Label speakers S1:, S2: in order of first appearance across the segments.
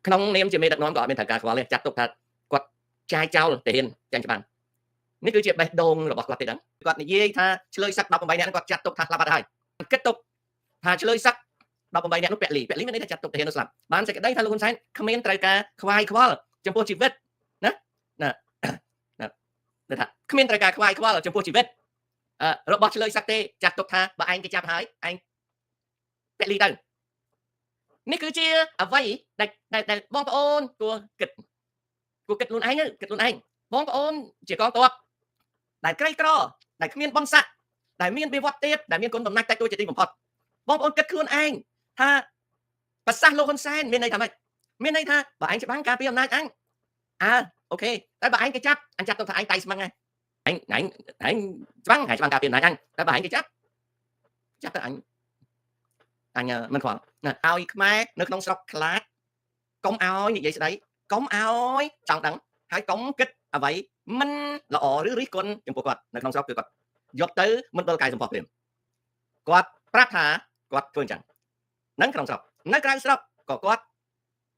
S1: ក្នុងនាមជាមេដឹកនាំក៏អត់មានត្រូវការខ្វល់ទេចាត់ទុកថាគាត់ចាយចោលទាហានចាញ់ច្បាំងនេះគឺជាបេះដូងរបស់គាត់ទេដឹងគាត់និយាយថាឆ្លើយសឹក18នាក់គាត់ចាត់ទុកថាស្លាប់បាត់ហើយគិតទុកថាឆ្លើយសឹក18នាក់នោះពលីពលីមានន័យថាចាត់ទុកទាហាននោះស្លាប់បានសេចក្តីថាលោកហ៊ុនសែនគ្មានត្រូវការខ្វាយខ្វល់ចំពោះជីវិតណាណាណាថាគ្មានត្រូវការខ្វាយខ្វល់ចំពោះជីវិតរបស់ឆ្លើយសឹកទេចាត់ទុកថាបើឯងគេចាប់ហើយឯងពលីទៅនេះគឺជាអ្វីដែលដែលបងប្អូនគួរគិតគួរគិតខ្លួនឯងគិតខ្លួនឯងបងប្អូនជាកងទ័ពដែលក្រីក្រដែលគ្មានបុណ្យស័ក្តិដែលមានវិវត្តទៀតដែលមានគុណបំណាច់តិចតួចជាទីបំផុតបងប្អូនគិតខ្លួនឯងថាប្រសាសន៍លោកហ៊ុនសែនមានន័យថាម៉េចមានន័យថាបើឯងច្បាំងការពារអំណាចអញអើអូខេតែបើឯងគេចាប់អញចាប់ទៅថាឯងតៃស្មឹងហើយឯងឯងឯងច្បាំងឯងច្បាំងការពារអំណាចអញតែបើឯងគេចាប់ចាប់ទៅអញអញមិនខ្វល់ណាឲ្យខ្មែរនៅក្នុងស្រុកខ្លាចកុំឲ្យនិយាយស្ដីកុំឲ្យចង់ដឹងហើយកុំគិតអ្វីមិនល្អឬរិះគន់ចំពោះគាត់នៅក្នុងស្រុកគឺគាត់យកទៅមណ្ឌលកាយសម្ផស្សព្រាមគាត់ប្រាប់ថាគាត់ធ្វើអញ្ចឹងនឹងក្នុងស្រុកនៅក្រៅស្រុកក៏គាត់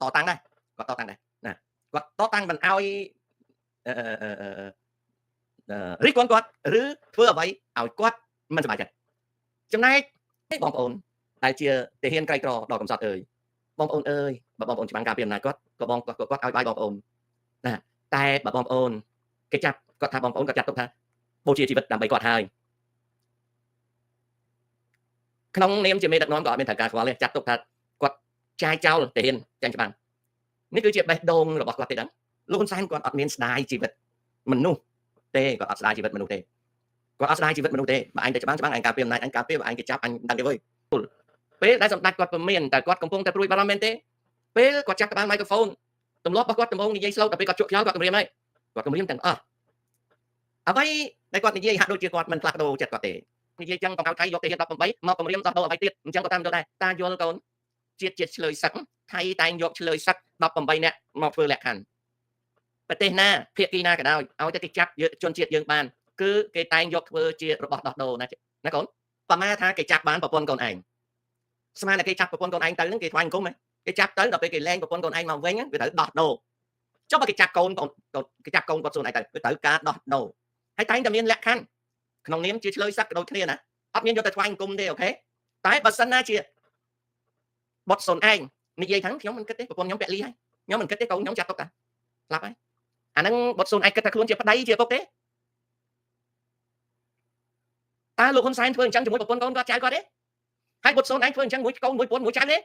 S1: តតាំងដែរគាត់តតាំងដែរណាគាត់តតាំងមិនឲ្យរិះគន់គាត់ឬធ្វើអ្វីឲ្យគាត់មិនសប្បាយចិត្តចំណែកបងប្អូនដែលជាទាហានក្រីក្រដ៏កំសត់អើយបងប្អូនអើយបើបងប្អូនច្បាំងការពារអំណាចគាត់ក៏បងគាត់ឲ្យបាយបងប្អូនណាតែបើបងប្អូនគេចាប់គាត់ថាបងប្អូនគាត់ចាត់ទុកថាបូជាជីវិតដើម្បីគាត់ហើយក្នុងនាមជាមេដឹកនាំក៏អត់មានត្រូវការខ្វល់ទេចាត់ទុកថាគាត់ចាយចោលទាហានចាញ់ច្បាំងនេះគឺជាបេះដូងរបស់គាត់ទេដឹងលោកហ៊ុនសែនគាត់អត់មានស្ដាយជីវិតមនុស្សទេគាត់អត់ស្ដាយជីវិតមនុស្សទេគាត់អត់ស្ដាយជីវិតមនុស្សទេបើឯងទៅច្បាំងច្បាំងឯងការពារអំណាចឯងការពារបើឯងគេចាប់អញដឹងទេវើយពេលដែលសម្ដេចគាត់ពមៀនតែគាត់កំពុងតែព្រួយបារម្ភមែនទេពេលគាត់ចាប់ក្បាលមីក្រូហ្វូនទម្លាប់របស់គាត់ដំបូងនិយាយស្លូតដល់ពេលគាត់ជក់ខ្យល់គាត់គម្រាមហើយគាត់គម្រាមទាំងអស់អ្វីដែលគាត់និយាយហាក់ដូចជាគាត់មិនផ្លាស់ប្ដូរចិត្តគាត់ទេនិយាយចឹងកុំឲ្យថៃយកទាហាន18មកគម្រាមដោះដូរអ្វីទៀតអញ្ចឹងក៏តាមយល់ដែរតាយល់កូនជាតិជាតិឆ្លើយសឹកថៃតែងយកឆ្លើយសឹក18នាក់មកធ្វើលក្ខខណ្ឌប្រទេសណាភាគីណាក៏ដោយឲ្យតែគេចាប់ជនជាតិយើងបានគឺគេតែងយកធ្វើជារបស់ដោះដូរណាណាកូនប្រមាថាគេចាប់បានប្រពន្ធកូនឯងស្មានតែគេចាប់ប្រពន្ធកូនឯងទៅហ្នឹងគេថ្វាយអង្គមគេចាប់ទៅដល់ពេលគេលែងប្រពន្ធកូនឯងមកវិញវាត្រូវដោះដូរចុះបើគេចាប់កូនគេចាប់កូនគាត់ខ្លួនឯងទៅវាត្រូវការដោះដូរហើយតែងតែមានលក្ខខណ្ឌក្នុងនាមជាឆ្លើយសឹកដូចគ្នាណាអត់មានយកទៅថ្វាយអង្គមទេអូខេតែបើសិនណាជាបុតសុនឯងនិយាយថាខ្ញុំមិនគិតទេប្រពន្ធខ្ញុំពាក់លីហើយខ្ញុំមិនគិតទេកូនខ្ញុំចាត់ទុកតាស្លាប់ហើយអាហ្នឹងបុតសុនឯងគិតថាខ្លួនជាប្តីជាឪពុកទេតើលោកហ៊ុនសែនធ្វើអញ្ចឹងជាមួយប្រពន្ធកូនគាត់ចៅគាត់ទេហើយបុតសុនឯងធ្វើអញ្ចឹងមួយកូនមួយប្រពន្ធមួយចៅទេ